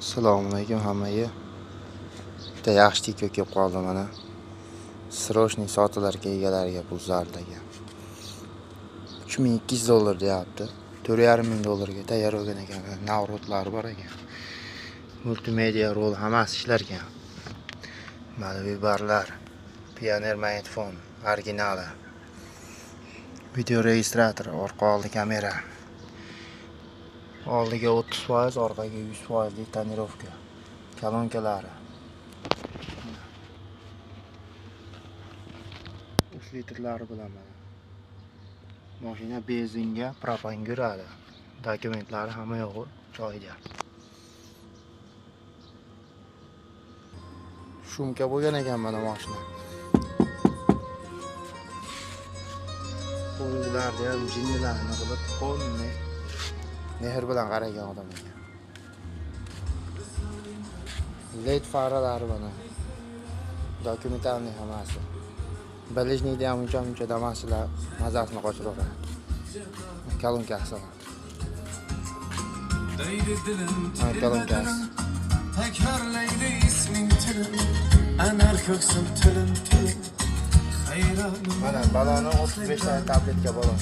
Assalomu alaykum hammaga. Bitta yaxshi tiko kelib qoldi mana. Срочный sotilarga egalariga pul zarur ekan. 3200 dollar deyapti. 4,5 ming dollarga tayyor bo'lgan ekan. Navrotlari bor ekan. Multimedia rol hammasi ishlar ekan. Mana barlar. Pioneer magnitofon originali. Video registrator, orqa oldi kamera. Oldiga 30%, orqaga 100% lik tonirovka. Kolonkalari. Litrlari bilan mana. Mashina benzinga, propanga yuradi. Dokumentlari hamma yo'g'i joyida. Shumka bo'lgan ekan mana mashina. Qo'llarni ham jinnilarni qilib, qo'lni mehr bilan qaragan odam ekan. LED faralari mana. Dokumentalniy hammasi. Bilishnikda ham uncha-muncha damaslar mazasini qochiraveradi. Kolonkasi. Kolonkasi. Takrorlaydi isming tilim, anar ko'ksim tilim tilim. Hayronim. Mana baloni 35 ta tabletka balon.